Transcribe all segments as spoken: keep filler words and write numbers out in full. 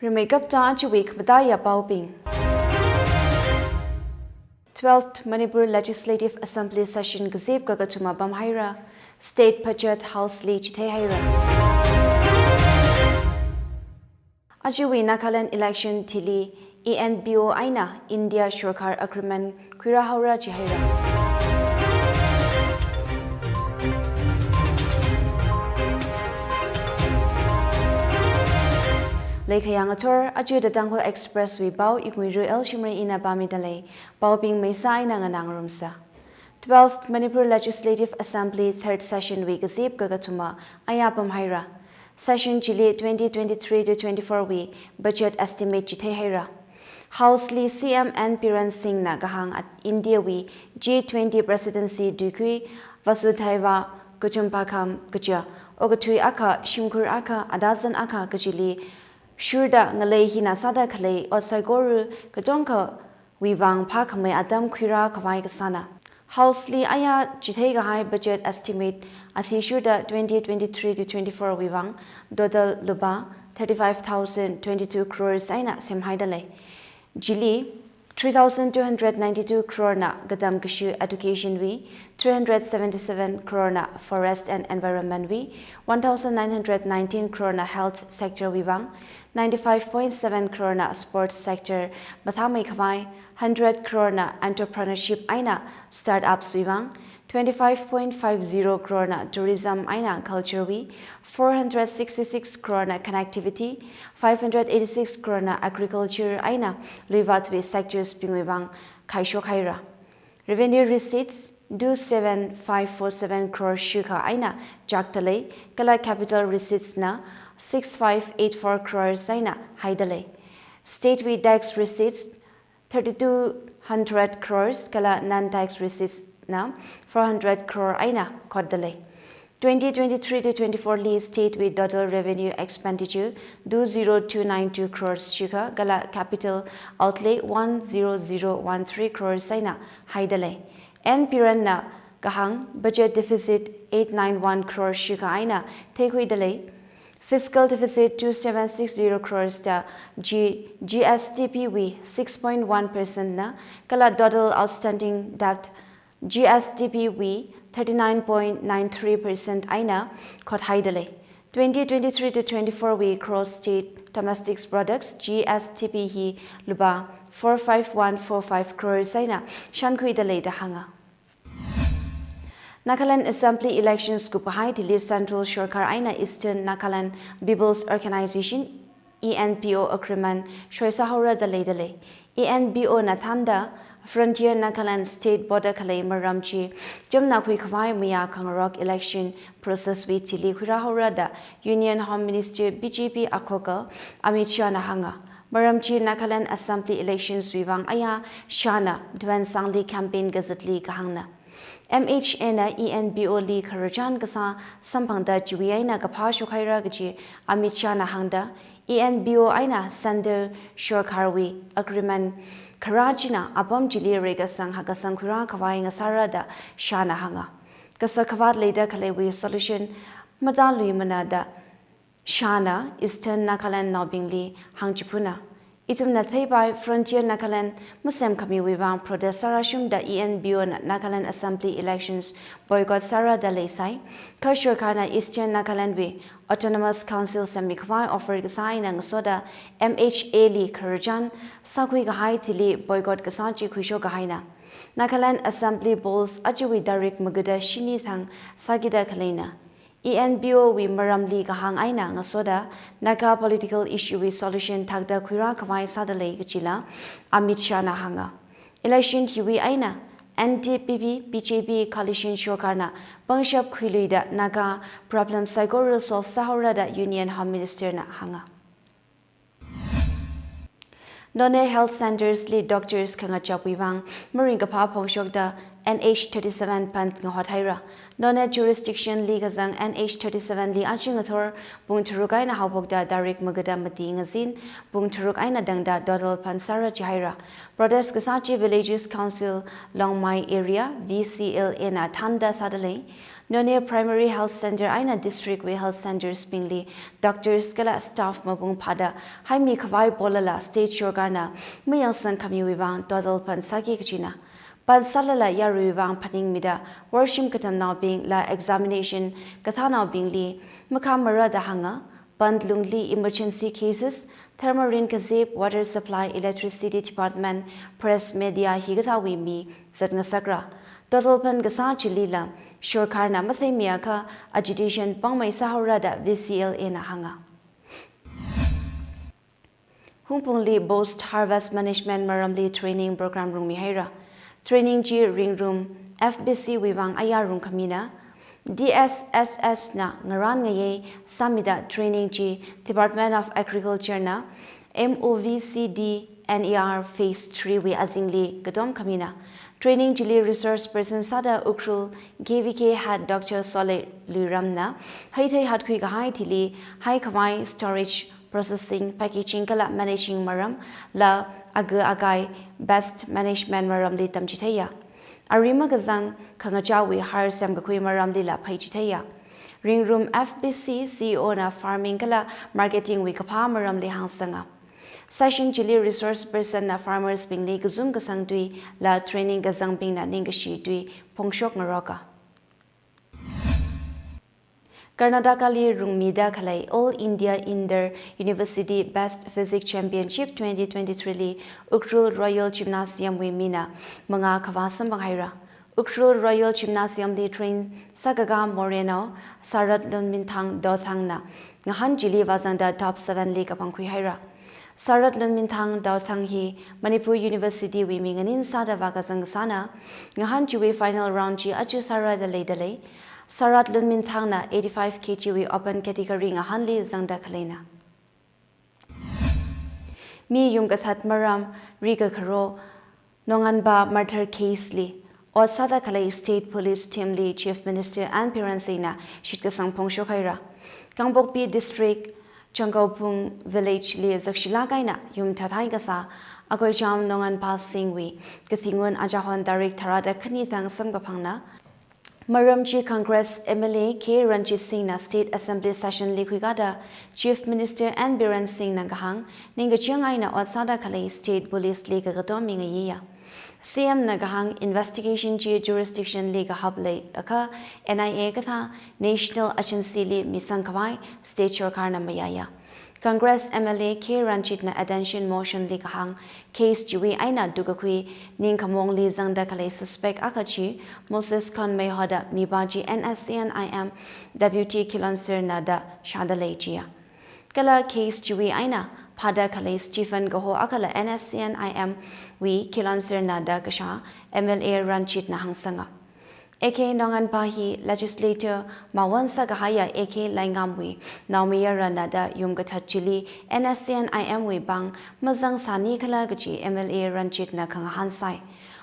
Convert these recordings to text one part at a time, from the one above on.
Rimeikapta achiwui khamataiya paobing. Twelfth Manipur Legislative Assembly session kazip kakathuma pamhaira, state budget House li chitheihaira. Achiwui Nagaland election thili E N P O eina India Sorkar agreement khuirāhaora jihaira. Leikhayang athor, aja The Tangkhul Express wui pao Iknguira L Shimray ina pāmida lei. Paobing meisa eina nganāngarumsa. Twelfth Manipur Legislative Assembly third session wui kazip kakathuma aya pamhaira. Session chili twenty twenty-three to twenty-four wui budget estimate chitheihaira. House li C M N Biren Singh na kahāng at India wui G twenty presidency tuikhui Vasudhaiva Kutumbakam kaja okathui akha, shimkhur akha, atazan akha kajili shurda ngalei hina sāda khalei ot saikora katongkhawui vang phākhamei atam khuirākhavai kasāna. House li aya chitheikahai budget estimate athishurda twenty twenty-three to twenty-four wui vang total lupā thirty-five thousand twenty-two crores eina semhaida lei. Chili three thousand two hundred ninety-two crore na katam kashu education wui, three hundred seventy-seven crore na forest and environment wui, one thousand nine hundred nineteen crore na health sector wui vang, ninety-five point seven crore na sports sector mathāmeikhavai, hundred crore na entrepreneurship eina startups wui vang, twenty-five point five zero crore na tourism eina culture wui, four hundred sixty-six crore na connectivity, five hundred eighty-six crore na agriculture eina luivāt wui sectors bingwui vang khaishokhaira. Revenue receipts two seven five four seven crore shikha eina chakda lei, kala capital receipts na six five eight four crores eina haida lei. State wui tax receipts thirty-two hundred crores kala non-tax receipts na four hundred crore eina khotda lei. Twenty twenty-three to twenty-four li state wui total revenue expenditure two zero two nine two crores shikha kala capital outlay one zero zero one three crores eina haida lei. N Biren na kahāng budget deficit eight nine one crore shikha eina theikhuida lei. Fiscal deficit two seven six zero crores da G-, G S D P wui six point one percent na, kala total outstanding debt G S D P wui thirty-nine point nine three percent eina khothaida lei. Twenty twenty-three to twenty-four wui gross state domestic products, G S D P hi lupā four five one four five crores eina shankhuida lei da hānga. Nagaland Assembly elections kupkahai thili Central Sorkar eina Eastern Nagaland People's Organisation, E N P O agreement soisāhaora da leida lei. E N P O na thānda Frontier Nagaland State Border khalei maram chi chamna khuikhavai mayā khangarok election process wui thili khuirāhaora da Union Home Minister B J P akhoka Amit Shah na hānga. Maram chi Nagaland Assembly elections wui vang aya Shah na Tuensang li campaign kazatli kahāngna. M H A na E N P O li khararchan kasā samphangda chiwui eina kaphā shokhaira kaji Amit Shah na hāngda, E N P O eina Central Sorkar wui agreement kharā china apam chili reikasang hakkasang khuirākhavai ngasāra da Shah na hānga. Kasā khavāt leida khaleiwui solution matāluimana da Shah na Eastern Nagaland naobingli hāngchiphuna. Ithumna theipai Frontier Nagaland masemkhamiwui vang protest sārashumda E N P O na Nagaland Assembly elections boycott sāra da leisai. Kha Sorkar na Eastern Nagaland wui Autonomous Council semmikhavai offer kasā eina ngasoda M H A li khararchan sākhuikahai thili boycott kasā chi khuishokkahaina. Nagaland Assembly polls ajawui tarik magada shini thang sākida khaleina. E N P O wui maramli kahāng eina ngasoda Naga political issue wui solution thakda khuirākhavai sāda lei kajila Amit Shah na hānga. Election hiwui eina N D P P B J P coalition sorkar na pangshap khuiluida Naga problem saikora solve sāhaora da Union Home Minister na hānga. Noney Health Centres li doctors khangachapwui vang maringkaphā phongshokda N H thirty-seven pant ngahot haira. Noney jurisdiction li kazang N H thirty-seven li aja ngathor pung tharuk eina haophokda tarik magada mati ngazin pung tharuk eina tangda total pant sāra jihaira. Protest kasā chi Villages Council Longmai Area, V C L A na thānda sādalei. Noney Primary Health Center eina district wui health centers bingli doctors kala staff mapung phāda haimi khavai polala state sorkarna mayangsang khamiwui vang total pant sāki kachina. Pant sālala yaruiwui vang phaningmida worshim katamnaobingla examination kathānaobingli makhamarada hānga. Pant lungli emergency cases, thermorin kazip, water supply, electricity department, press, media hikathāwui mi zat ngasakra. Total pant kasā chilila sorkarna matheimiakha agitation pāngmei sāhaora da V C L A na hānga. Hungpungli post harvest management maramli training program rungmihaira. Training chi Ringrum F B C wui vang aya rungkhamina. D S S S na ngarān ngayei sāmida training chi Department of Agriculture na M O V C D N E R Phase three wui azingli katom khamina. Training chili resource person sāda Ukhrul K V K head Doctor Sole Luiram na haithei hatkhui kahai thili hai khavai storage, processing, packaging kala managing maram, la aga akai pest management maramli tamchitheiya. Ari makazang khangachāwui har semkakhui maramlila phaichitheiya. Ringrum F B C C E O na farming kala marketing wui kaphā maramli hāngsanga. Session chili resource person na farmers bingli kazum kasang tuila training kazangbingna ningkashi tui phongshok ngaroka. Karnataka li rungmida khalei All India Inter University Best Physique Championship twenty twenty-three li Ukhrul Royal Gymnasium wui mina mangā khavā samphanghaira. Ukhrul Royal Gymnasium li train sākaka Moreno Sarat Lunminthang Dothang na ngahān chili vāzangda top seven li kapangkhuihaira. Sarat Lunminthang Dothang hi Manipur University wui mi nganin sāda vākazang kasāna. Ngahān chiwui final round chi aja sāra da leidalei. Sarat Lunminthang na eighty-five K G wui open category ngahānli zangda khaleina. Mi yum kathat maram rikakharo Nonganpa murder case li ot sāda khalei State Police Team li Chief Minister N Biren Singh na shitkasang phongshok haira. Kangpokpi District Changkaophung Village li zakshilāk eina yum thathai kasā Akoicham Nonganpa Singh wui kathingun ajahon tarik tharāda khani thang samkaphangna. Maram chi Congress M L A K Ranjit Singh na State Assembly Session li khuikada Chief Minister N Biren Singh na kahāng, ningkachāng eina ot sāda khalei State Police li kakatom mingayiya. C M na kahāng investigation chi jurisdiction li kahap leiakha N I A kathā national agency li misang khavai state sorkarna mayāya. Congress M L A K Ranjit na attention motion li kahāng, case chiwui eina tukkakhui ningkhamongli zangda khalei suspect akha chi Moses Khonmei hoda mipā chi N S C N I M Deputy Kilonser na da shāda lei jiya. Kala case chiwui eina phāda khalei Stephen kaho akhala N S C N I M wui Kilonser na da kashā M L A Ranjit na hāngsanga. A K Nonganpa hi legislator mawon sākahaiya A K Laingam wui naomayara na da yum kathat chili N S C N I M wui pāng mazang sāni khala kaji M L A Ranjit na khangahān sai.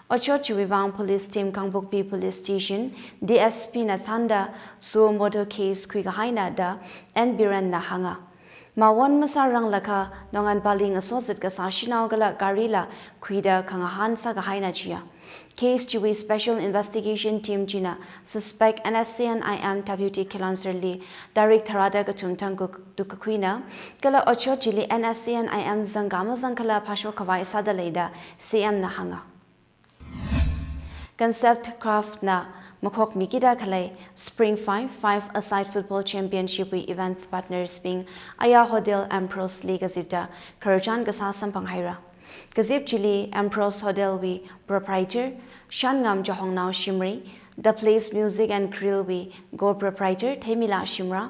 Otshot chiwui vang Police Team Kangpokpi Police Station D S P na thānda suo motu case khuikahaina da N Biren na hānga. Mawon masāranglakha Nonganpali ngasozat kasā shanao kala garila khuida khangahān sākahaina jiya. Case chiwui Special Investigation Team china suspect N S C N I M Deputy Kilonser li tarik tharāda kathum thang kuk-, tukkakhuina, kala otshot chili N S C N I M zangka mazang khala phāshok khavai sāda leida C M na hānga. Concept Craft na makhokmikida khalei Spring Five, Five-a-side Football Championship wui event partners bing aya Hotel Ambrose li kazipda khararchan kasā samphanghaira. Kazip chili Ambrose Hotel wui proprietor Shanngam Chahongnao Shimray, The Place Music and Grill wui co-proprietor Theimila Shimrah,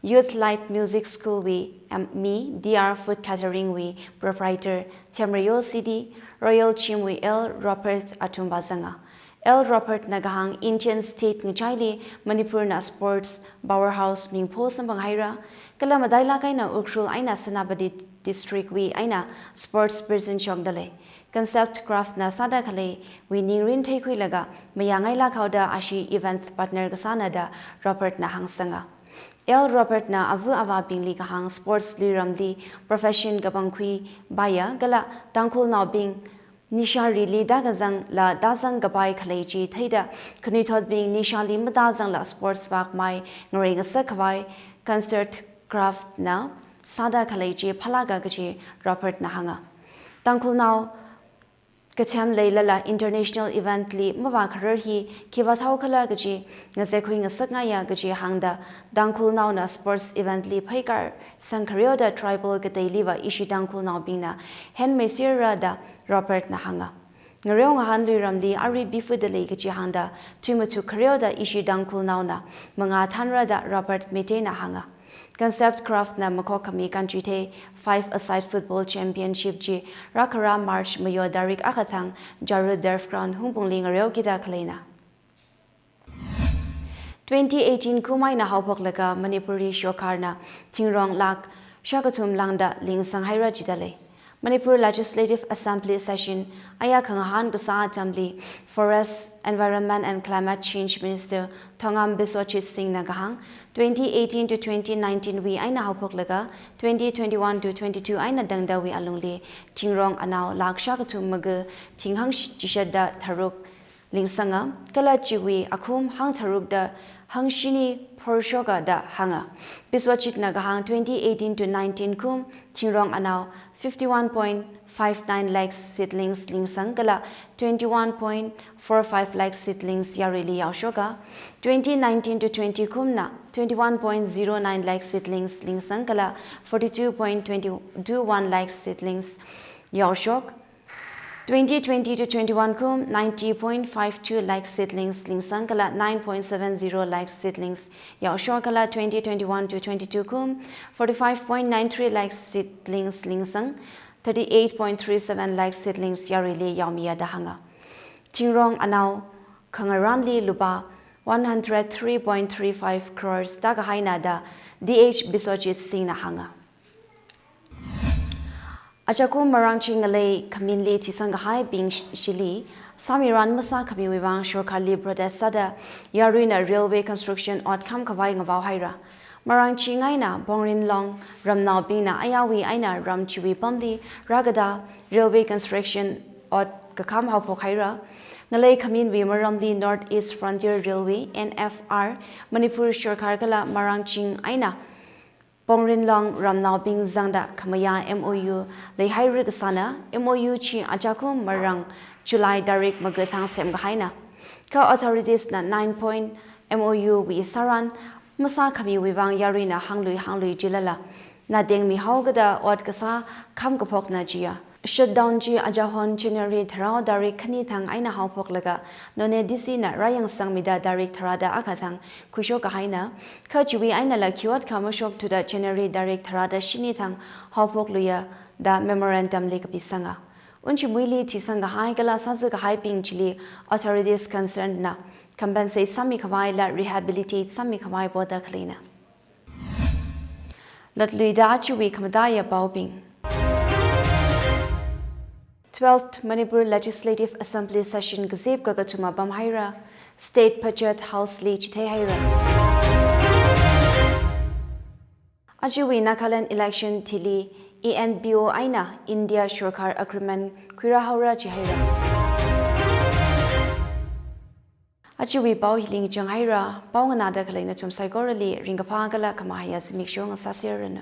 Youth Light Music School wui M-, mi D R Food Catering wui proprietor Themrayo C D, Royal Gym wui L Robert athum vāzanga. L Robert na kahāng Indian state ngachaili Manipur na sports powerhouse mingpho samphanghaira, kala matailāk eina Ukhrul eina Senapati district wui eina sports person shokdalei. Concept Craft na sāda khaleiwui ningrin theikhuilaga mayāngailāk haoda ashi event partner kasāna da Robert na hāngsanga. L Robert na ava avābingli kahāng sports luiramli profession kapangkhui paiya kala Tangkhulnaobing nisha rili da kazangla da zangkapai khalei chi theida khanuithotbing nishali matazangla sports vākmai ngarei ngasak khavai Concept Craft na sāda khalei chi phālāka kaji Robert na hānga. Tangkhulnao kathem leilala international event li mavākharar hi khi vāthao khala kaji ngazeikhui ngasakngaiya kaji hāngda Tangkhulnaona sports event li pheikar sangkhareoda tribal kateiliva ishi Tangkhulnaobingna henmei sirra da Robert na hānga. Ngareo ngahān luiramli ari bifu dalei kaji hāngda thuimathuk khareoda ishi Tangkhulnaona mangā thanra da Robert Meitei na hānga. Concept Craft na makhok khami country the five-a-side football championship chi rākhara March mayo tarik akha thang Jaru Turf Ground Hungpungli ngareokida khaleina. Twenty eighteen kum eina haophoklaga Manipuri Sorkarna thingrong lakh shākathum lāngda lingsanghaira jidalei. Manipur Legislative Assembly session aya khangahān kasā atamli Forest, Environment and Climate Change Minister Thongam Biswajit Singh na kahāng, twenty eighteen to twenty nineteen wui eina haophoklaga twenty twenty-one to twenty-two eina tangdawui alungli thingrong anao lakh shākathum maga thinghang sh-, chishatda tharuk lingsanga, kala chiwui akhum hangtharukda hangshini phorshoka da hānga. Biswajit na kahāng twenty eighteen to nineteen kum thingrong anao fifty-one point five nine lakh seedlings lingsang kala twenty-one point four five lakh seedlings yaruili yaoshoka. Twenty nineteen to twenty kumna twenty-one point zero nine lakh seedlings lingsang kala forty-two point two one lakh seedlings yaoshok. Twenty twenty to twenty-one kum ninety point five two lakh seedlings lingsang kala nine point seven zero lakh seedlings yaoshok kala twenty twenty-one to twenty-two kum forty-five point nine three lakh seedlings lingsang thirty-eight point three seven lakh seedlings yaruili yaomiya da hānga. Thingrong anao khangarānli lupā one hundred three point three five crores tākahaina da D H Biswajit Singh na hānga. Ajakum marangching ngalei khaminli thisang kahaibing sh-, shili, sāmiran masākhamiwui vang sorkarli protest sāda yaruina railway construction ot kham khavai ngavao haira. Marangching eina Pongrinlong ramnaobingna ayāwui eina ram chiwui pamli rākada railway construction ot kakham haophok haira. Ngalei khaminwui maramli North East Frontier Railway, N F R, Manipur sorkar kala marangching eina Pongrinlong ramnaobing zangda khamayā M O U leihaira kasāna. M O U chi ajakum marang July tarik maga thang semkahaina. Kha authorities na nine point M O U wui sāran masākhamiwui vang yaruina hānglui hānglui jilala nateng mihaokada ot kasā kham kaphokna jiya. Shutdown chi ajahon January tharao tarik khani thang eina haophoklaga Noney D C na rāyangsangmida tarik tharada akha thang khuishok kahaina. Kha chiwui einala khi ot kha mashokthuda January tarik tharada shini thang haophokluiya da memorandum li kapisanga. Unshimuili thisang kahai kala sāza kahaibing chili authorities concerned na compensate sāmi khavaila rehabilitate sāmi khavai poda khaleina. Latluida achiwui khamataiya paobing. Twelfth Manipur Legislative Assembly session kazip kakathuma pamhaira, state budget house li chitheihaira. Achiwui Nagaland election thili E N P O eina India sorkar agreement khuirāhaora jihaira. Achiwui pao hili ngachang haira, pao nganāda khalei nathum saikorali ringkaphā kala khamahaiya zimiksho ngasāserranu.